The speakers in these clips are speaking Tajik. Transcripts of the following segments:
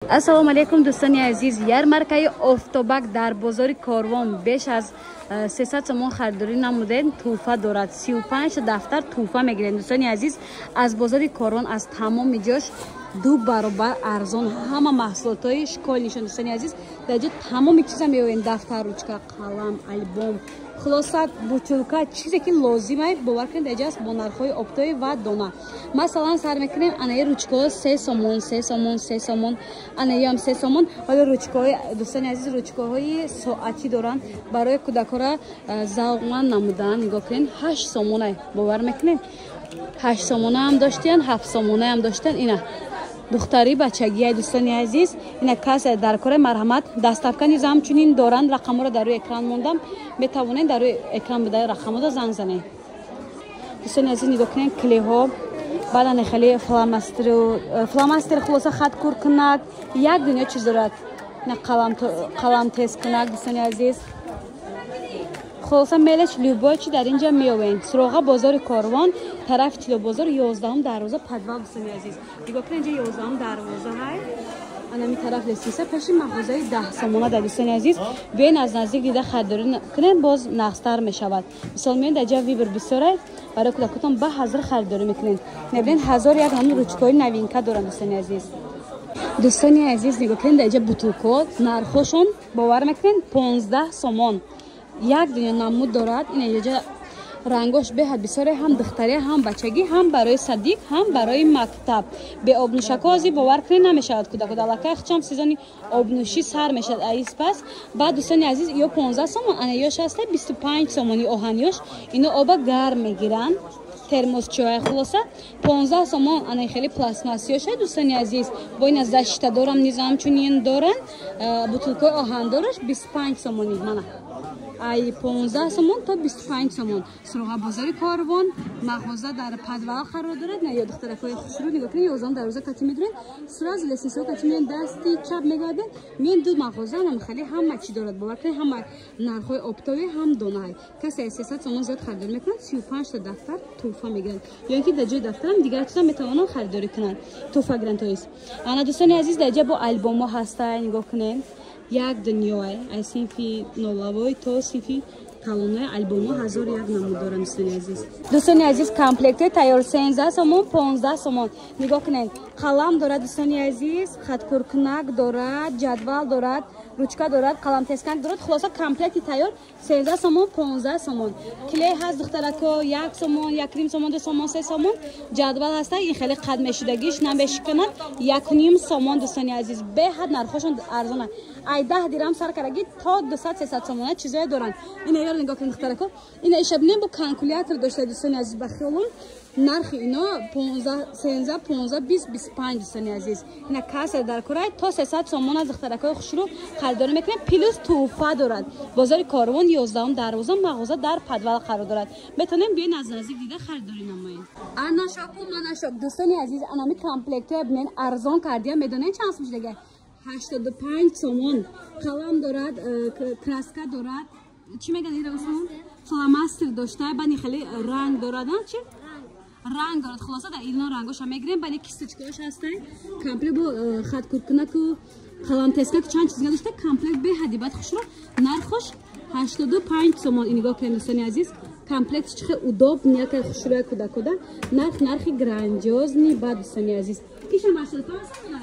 Ассалому алайкум, дӯстони азиз. Ярмаркаи Офтобак дар бозори Корвон беш аз 300 сомон харидорӣ намудем, тӯҳфа дорад. 35 дафтар тӯҳфа мегирем, дӯстони азиз. Аз бозори Корвон аз тамоми ҷош ду баробар арзон ҳама маҳсулотҳои школьный шон, дӯстони азиз. Дар ҷо тамоми чиза меоем: дафтар, ручка, қалам, альбом, хулоса, бутылка, чизе ки лозима, бовар кунед, дар ҷо аст бо нархҳои оптовый ва дона. Масалан, сар мекунем: анаи ручкаҳо 3 сомон, 3 сомон, 3 сомон, анаиам 3 сомон. Ҳоло ручкаҳои, дӯстони азиз, ручкаҳои соатӣ доранд, барои кӯдакҳоро завқманд намудан. Нигоҳ кунед, 8 сомона, бовар мекунед, 8 сомонаам доштиян, 7 сомонаам доштиян. Ина духтари бачагия, дӯстони азиз. Ина касе дар кора, марҳамат. Доставка низ ҳамчунин доранд. Рақамҳоро дар рӯи экран мондам, метавонед дар рӯи экран буда рақамҳоро занг занед. Дӯстони азиз, нигоҳ кунед, клей ҳо, баъдан хеле фломастеру фломастер, хулоса, хат куркунак, як дунё чиз дорад. Ина қалам тезкунак, дӯстони азиз. Хулоса, мелочь, любой чи дар инҷа меовен. Суроға: бозори Корвон, тарафи Тилобозор, 11-ум дарвоза, подвал. Дӯстони азиз, нигоҳ кунед, инҷа 11-ум дарвоза ҳай, анами тараф лестница, пеши мағозаи 10 сомона дар. Дӯстони азиз, биёен, аз наздик дида харидорӣ кунем, боз нағзтар мешавад. Мисол, меоен, дар ҷа выбор бисёре, барои кӯдакотон ба ҳазр харидорӣ мекунед. Мебинед, ҳазор як ҳамн ручкаҳои новинка доранд, дӯстони азиз. Дӯстони азиз, нигоҳ кунед, дар ҷа бутылка ҳо нархҳошон, бовар мекунед, 15 сомон. Як дунё намуд дорад. Ин ҷа рангош беҳад бисёре, ҳам духтаре, ҳам бачагӣ, ҳам барои садик, ҳам барои мактаб. Бе обнӯшакҳо ҳозир, бовар кунед, намешавад. Кӯдаку аллакай хчам сезони обнӯшӣ сар мешавад аис пас. Баъд, дӯстони азиз, ё 15 сомон, ана ёш ҳаста 25 сомони, оҳанёш, ино оба гарм мегиранд, термосчоя. Хулоса, 15 сомон. Ана хеле пластмассиёша, дӯстони азиз, бо ина защита дорам низ ҳамчунин доранд. Бутылка и оҳандораш 25 сомонӣ. Мана, ай 15 сомон то 25 сомон. Суроға: бозори Корвон, мағоза дар подвал қарор дорад. На ё духтаракҳои хушрӯ, нигоҳ кунед, 11 дарвоза кати медурен, сразу лестница ҳо кати меен, дасти чап мегарден, меен, ду мағоза нам хеле ҳама чӣ дорад. Бовар кунед, ҳама нархҳои оптовый, ҳам донаҳай. Касе аз 300 сомон зиёд харидорӣ мекунад, 35-та дафтар тӯҳфа мегиранд, ё ин ки дар ҷои дафтарам дигар чиза метавонанд харидорӣ кунанд, тӯҳфа гиранд. То есть, ана, дӯстони азиз, дар ҷа бо альбомҳо ҳаста. Нигоҳ кунед, як дунёе, аз синфи нолавой то синфи калонои альбомҳо ҳазор як намуд доранд, дӯстони азиз. Дӯстони азиз, комплектҳои тайёр 13 сомон, 15 сомон. Нигоҳ кунед, қалам дорад, дӯстони азиз, хаткуркунак дорад, ҷадвал дорад, ручка дорад, қаламтезкунак дорад. Хулоса, комплекти тайёр 13 сомон, 15 сомон. Клей ҳаст, духтарако, 1 сомон, 1.5 сомон, 2 сомон, 3 сомон. Ҷадвал ҳаста, ин хеле қад мешудагиш намешиканад, 1.5 сомон. Дӯстони азиз, беҳад нархҳошон арзона, ай 10 дирам сар кардаги то 200-300 сомона чизое доранд. Ина ёро нигоҳ кунед, духтарако, ина ишабнем бо калкулятор дошта. Дӯстони азиз, ба хиёлум, нархи ино 15, 13, 15, 20, 25. Дӯстони азиз, ина касса дар курай, то 300 сомон аз духтаракҳои хушрӯ харидорӣ мекунед, плюс тӯҳфа дорад. Бозори Корвон, 11-ум дарвоза, мағоза дар подвал қарор дорад. Метавонем биёен, аз наздик дида харидорӣ намоем. Ана шоку, мана шок, дӯстони азиз. Анами комплектҳоя бинен, арзон кардия. Медонед, чанд сум шудага? 85 сомон. Қалам дорад, краска дорад, чӣ мегӯянд ира, фломастер дошта, бани хеле ранг дорад, чи ранг дорад. Хулоса, дар ино рангоша мегирем, бани кисточка ош ҳастай. Комплект бо хаткуркунаку қаламтезкаку чанд чизга дошта. Комплект беҳади бад хушро, нархош 85 сомон. Нигоҳ кунед, дӯстони азиз, комплект чӣ хел удобный, якай хушрӯя кӯдакода. Нарх, нархи грандиозный. Бад, дӯстони азиз, ишам 85 сомон,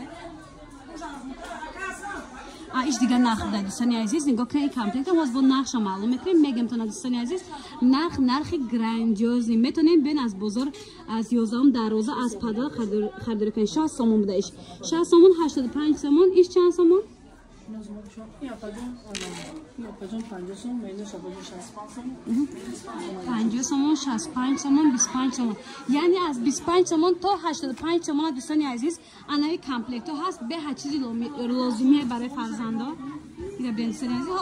иш дигар нарх буда. Дӯстони азиз, нигоҳ кунед, комплект ҳоз бо нархша маълум мекунем, мегем тона. Дӯстони азиз, нарх, нархи грандиозный. Метавонем бен, аз бозор, аз 11-ум дарвоза, аз подвал харидорӣ кунед. 60 сомон буда иш, 60 сомон, 85 сомон. Иш чанд сомон? 50 сомон, 65 сомон, 25 сомон. Яъне аз 25 сомон то 85 сомона. Дӯстони азиз, анави комплектҳо ҳаст, беҳад чизи лозимие барои фарзандо.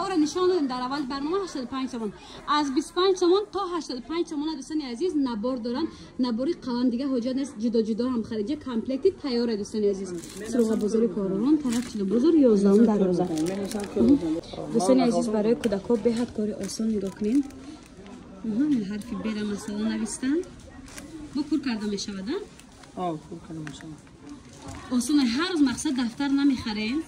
Ора нишон додем дар аввали барнома, 85 сомон, аз 25 сомон то 85 сомона. Дӯстони азиз, набор доранд, набори қалам, дига ҳоҷат нест ҷудо ҷудо ҳам хариҷа, комплекти тайёра. Дӯстони азиз, суроға: бозори Корвон, тараф Чилобозор, 11-ум дарвоза. Дӯстони азиз, барои кӯдакҳо беҳад кори осон. Нигоҳ кунед, ҳарфи бера масалан навистан, бо кур карда мешавад. Кур карда мешавад. Осон ҳар рӯз мақсад дафтар намехарем.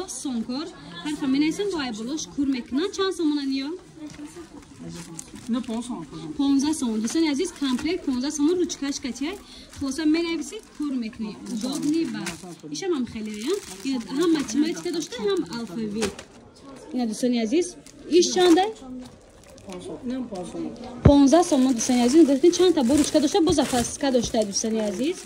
Осон кор. Ҳарфа менависем бо айболош кур мекунанд. Чанд сомона ниё? 15 сомон. Дӯстони азиз, комплект 15 сомон ручкаш катяй. Хулоса менависед, кур мекунӣ. Удобный ба. Ишам ҳам хеле, ҳам математика дошта, ҳам алфавит. Ина дӯстони азиз, иш чанда? 15 сомон дӯстони азиз. Нигоҳ кунед чанд та бо ручка дошта, бо запаска дошта дӯстони азиз.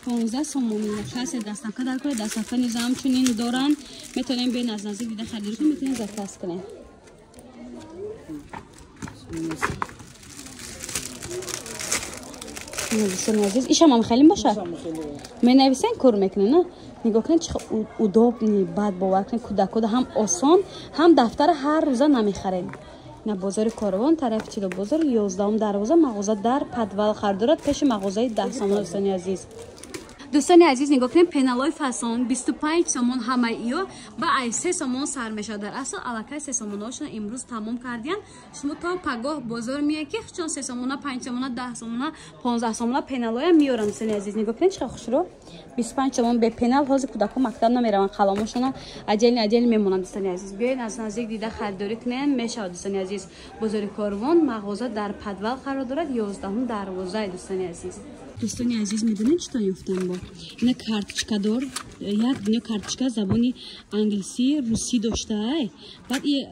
15 сомон. Касе доставка дар кор, доставка низ ҳамчунин доранд. Метавонем бе аз наздик дида харидорӣ кунем, метавонем заказ кунем. Дӯстони азиз, ишам ҳам хеле бошад. Менависен, кор мекунем, на? Нигоҳ кунед чӣ удобный, бад бовар кунед, кӯдакода ҳам осон, ҳам дафтара ҳар рӯза намехарем. На бозори Корвон, тарафи Тилобозор, 11 дарвоза, мағоза дар подвал қарор дорад, пеши мағозаи 10 сомон дӯстони азиз. Дӯстони азиз, нигоҳ кунед пеналои фасон 25 сомон ҳамаи иё ба ай 3 сомон сар мешавад. Дар асл аллакай 3 сомонаҳошона имрӯз тамом кардиянд. Шумо то пагоҳ бозор меоед ки чун 3 сомона, 5 сомона, 10 сомона, 15 сомона пеналоя меоранд. Дӯстони азиз, нигоҳ кунед чӣ хушрӯ. 25 сомон бе пенал. Ҳозир кӯдако мактаб намераванд, қаламошона отдельно отдельно мемонанд. Дӯстони азиз, биёед аз наздик дида харидорӣ кунед, мешавад. Дӯстони азиз, бозори Корвон, мағоза дар подвал қарор дорад, 11 дарвозаи дӯстони азиз. Дӯстони азиз, медонед чӣ то ёфтам бо? Ина карточкадор, як дунё карточка забони англисӣ, русӣ доштаай. Баъд и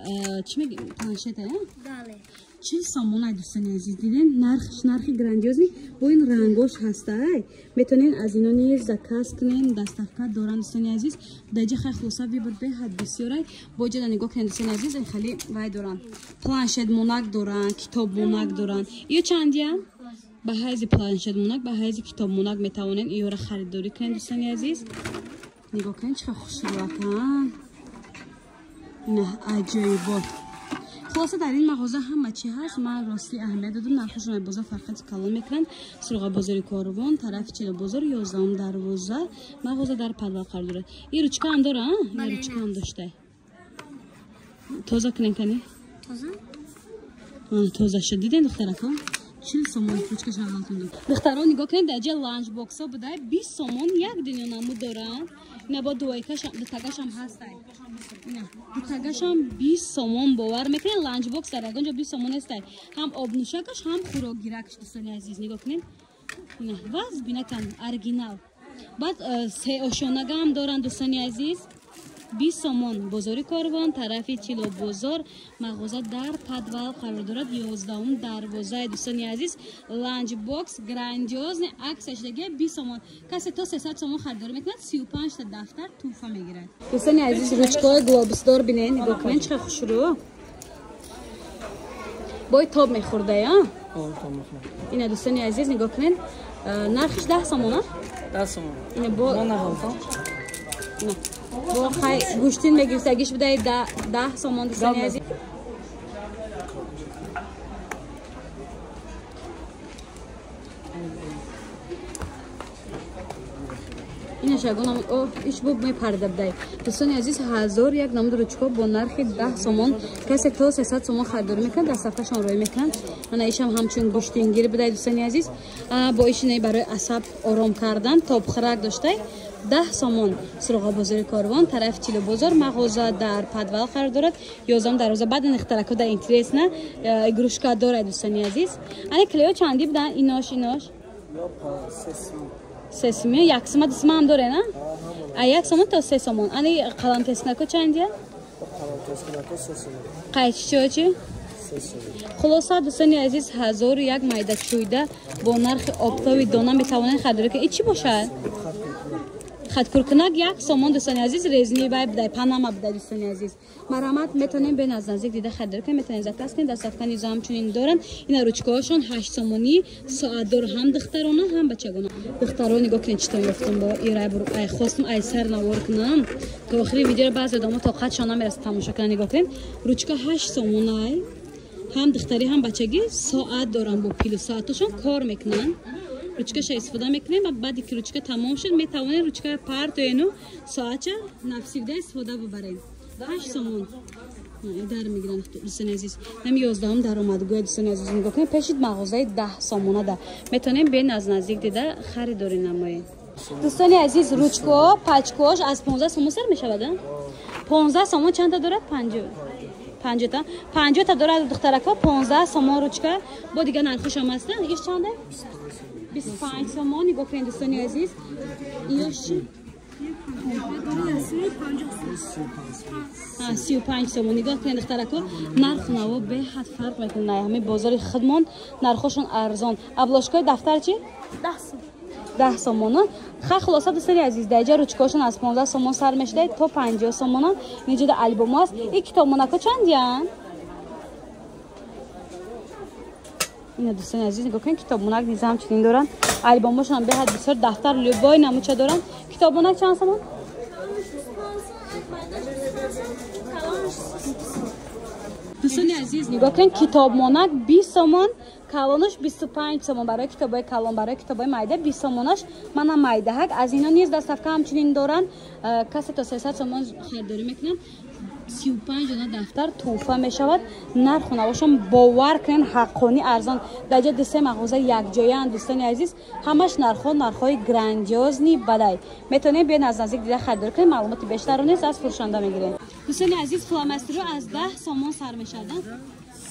чӣ мегӯ, планшета, Бале. 40 сомон ай дӯстони азиз, дидем нархш, нархи грандиозный, бо ин рангош ҳастаай. Метавонед аз ино низ заказ кунед, доставка доранд дӯстони азиз. Даҷа хай хулоса выбор беҳад бисёрай. Бо ҷада нигоҳ кунед дӯстони азиз, ин хеле вай доранд. Планшет монак доранд, китоб монак доранд. Ё чандиянд? Ба ҳайзи планшет монак, ба ҳайзи китоб монак метавонед иёра харидорӣ кунед дӯстони азиз. Нигоҳ кунед чӣ хушрӯакан. Ина аҷоибот. Хулоса дар ин мағоза ҳама чӣ ҳаст. Ман ростӣ аҳамият додам, нархашон бозор фарқияти калон мекунанд. Суроға бозори Корвон, тарафи Чилобозор, 11 дарвоза, мағоза дар подвал қарор дорад. И ручка ҳам дора, а? Ручка ҳам дошта. Тоза кунем кани? Тоза? Тоза шуд. Дидем духтарако? 40 сомон ручка шавалтон. Духтаро нигоҳ кунед, дар ҷа ланчбоксҳо буда, 20 сомон як дунё намуд доранд. Ина бо дуайкашам, дутагашам ҳастай. Ина дутагашам 20 сомон, бовар мекунед, ланчбокс дар ягон ҷо 20 сомон нестай. Ҳам обнӯшакаш, ҳам хӯрокгиракаш дӯстони азиз, нигоҳ кунед. Ина ваз бинакан оригинал. Баъд се ошонага ҳам доранд дӯстони азиз. 20 сомон. Бозори Корвон, тарафи Тилобозор, мағоза дар подвал қарор дорад, 11 дарвозаи дӯстони азиз. Ланчбокс грандиозный аксияш даге 20 сомон. Касе то 300 сомон харидорӣ мекунад, 35 та дафтар туҳфа мегирад. Дӯстони азиз, ручкаҳои глобусдор бинед, нигоҳ кунед чӣ хушрӯ. Бой тоб мехӯрда, а? Ина дӯстони азиз, нигоҳ кунед, нархиш 10 сомон, а? 10 сомон. Ина бо бо хай гӯштин мегирифтагиш будаи 10 сомон дӯстони азиз. Ина шагон о иш бо мепарда будай. Дӯстони азиз, 1001 намуд ручка бо нархи 10 сомон. Касе то 300 сомон харидорӣ мекунад, доставкашон роӣ мекунанд. Ана ишам ҳамчун гӯштингир будай дӯстони азиз. Бо ишинаи барои асаб ором кардан тобхӯрак доштай. 10 сомон. Суроға бозори Корвон, тарафи Тилобозор, мағоза дар подвал қарор дорад, 11 дарвоза. Баъд нихтарако да интересна игрушка дорад дӯстони азиз. Ани клео чанди будан? Инош 3 сомон, як сомон, 2 сомон ҳам доре, на? А 1 сомон то 3 сомон. Ани қаламтескнако чандия? Қаламтескнако 3 сомон. Қайчичо чи? Хулоса дӯстони азиз, 1001 майда чӯйда бо нархи оптови дона метавонед харидорӣ кунед. И чӣ бошад? Хаткуркунак 1 сомон дӯстони азиз, резни вай будай, панама будай дӯстони азиз. Марҳамат, метавонем бе аз наздик дида харидорӣ кунед, метавонед заказ кунед, доставка низ ҳамчунин доранд. Ина ручкаҳошон 8 сомонӣ, соатдор ҳам духтарона, ҳам бачагона. Духтаро нигоҳ кунед чӣ тон ёфтам бо ирай бур, ай хостам ай сар навор кунам. То охири видеоро баъзе одамо тоқатшон намерасад тамошо кунанд. Нигоҳ кунед, ручка 8 сомонай, ҳам духтарӣ ҳам бачагӣ, соат доранд бо пилу, соатошон кор мекунанд. Ручкаша истифода мекунем ва баъде ки ручка тамом шуд, метавонед ручкаро партоену соатча навсигда истифода бубаред. 8 сомон дар мегиранд дӯстони азиз. Ҳам 11 даромадгӯя дӯстони азиз, нигоҳ кунед, пеши мағозаи 10 сомона да метавонем бе аз наздик дида харидорӣ намоед. Дӯстони азиз, ручкаҳо, пачкаҳош аз 15 сомон сар мешавад, 15 сомон чандта дорад? 50 50 та дорад духтаракҳо, 15 сомон ручка. Бо дигар нархошам аст. Иш чанда? 25 сомон. Нигоҳ кунед дӯстони азиз. Иёш чи? 35 сомон. Нигоҳ кунед духтаракҳо, нарху наво беҳад фарқ мекунад. Ҳамин бозори худмон нархошон арзон. Обложкаи дафтар чи? 10 сомон. Ха, хулоса дӯстони азиз, дар инҷа ручкаҳошон аз 15 сомон сар мешуда то 50 сомона. Инҷода албомҳо аст. Ин китобмонако чандиянд? Ина дӯстони азиз, нигоҳ кунед, китобмонак низ ҳамчунин доранд. Албомҳошон беҳад бисёр, дафтар любой намуча доранд. Китобмонак чанд сомон? Дӯстони азиз, нигоҳ кунед, китобмонак 20 сомон, калонаш 25 сомон. Барои китобҳои калон, барои китобҳои майда 20 сомонаш. Мана майдаҳак. Аз ино низ доставка ҳамчунин доранд. Касе то 300 сомон харидорӣ мекунанд, 35 дона дафтар тӯҳфа мешавад. Нарху навошон бовар кунед, ҳаққонӣ арзон. Дар ҷа ду-се мағоза якҷояанд дӯстони азиз. Ҳамаш нархҳо нархҳои грандиозни бадай. Метавонед биёед аз наздик дида харидорӣ кунед. Маълумоти бештарро низ аз фурӯшанда мегиред. Дӯстони азиз, фломастерҳо аз 10 сомон сар мешаванд.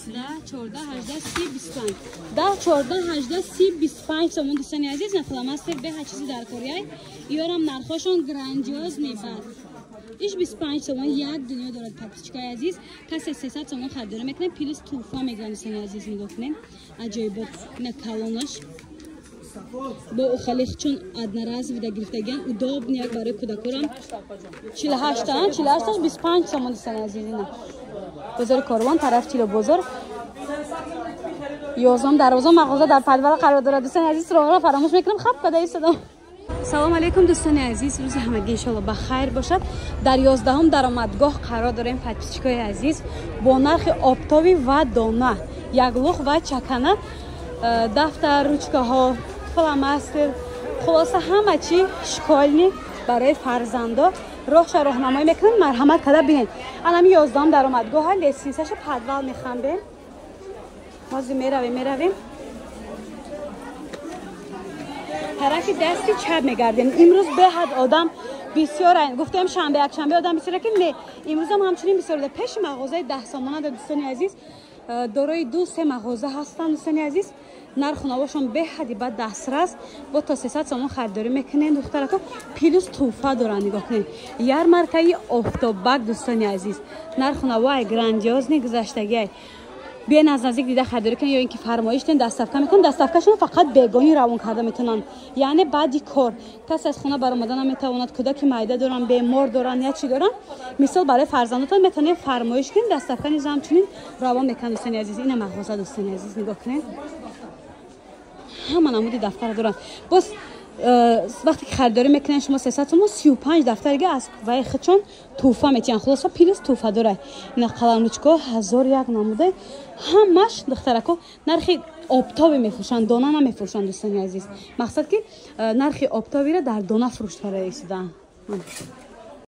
10, 14, 18, 30, 25. 10, 14, 18, 30, 25 сомон дӯстони азиз. На фломастер беҳад чизи даркориай. Иёрам нархҳошон грандиоз мебад. Иш 25 сомон як дунё дорад подписчикои азиз. Касе 300 сомон харидорӣ мекунад, плюс тӯҳфа мегиранд дӯстони азиз. Нигоҳ кунед, аҷоибот. Ина калонаш бо ухалих чун одноразовый да гирифтагиан, удобный як барои кӯдакорам. 48 та, 48 25 сомон дӯстони азиз. Ина бозори Корвон, тараф Чило бозор, 11 дарвоза мағоза дар подвал қарор дорад. Дӯстони азиз, суроғро фаромӯш мекунам, хаб када истодам. Салом алейкум дӯстони азиз, рӯзи ҳамагӣ иншоалло ба хайр бошад. Дар 11 даромадгоҳ қарор дорем подписчикои азиз, бо нархи оптовӣ ва дона, яглух ва чакана, дафтар, ручкаҳо, фломастер, хулоса ҳама чи школьный барои фарзандо. Роҳша роҳнамоӣ мекунам, марҳамат када бинед. Анами 11 даромадгоҳа, лестницаша подвал мехамбем. Ҳозир меравем. Тарафи дасти чап мегардем. Имрӯз беҳад одам бисёр. Гуфтем шанбе, якшанбе одам бисёр, ки не, имрӯзам ҳамчунин бисёр. Пеши мағозаи 10 сомона да дӯстони азиз, дорои 2-3 мағоза ҳастанд дӯстони азиз. Нарху навошон беҳади бад дастрас. Бо то 300 сомон харидорӣ мекунед духтарако, плюс тӯҳфа доранд. Нигоҳ кунед, ярмаркаи офтоббак дӯстони азиз. Нарху навоай грандиозни гузаштагиай. Биёен аз наздик дида харидорӣ кунед ё ин ки фармоиш кунед, доставка мекунанд. Доставкашон фақат бегонӣ равон карда метавонанд, яъне баъди кор. Касе аз хона баромада наметавонад, кӯдаки майда доранд, бемор доранд, я чӣ доранд. Мисол барои фарзандотон метавонед фармоиш кунед, доставка низ ҳамчунин равон мекунанд дӯстони азиз. Ина мағоза дӯстони азиз, нигоҳ кунед, ҳама намуди дафтарро доранд. Боз вақте ки харидорӣ мекунед шумо 300 сомон, 35 дафтарига аз ваи худшон тӯҳфа метиҳанд. Хулоса плюс тӯҳфа дорад. Ина қаламручкаҳо 1001 намуда, ҳамаш духтарако нархи оптовӣ мефурӯшанд, дона намефурӯшанд дӯстони азиз. Мақсад ки нархи оптовиро дар дона фурӯш карда истодаанд.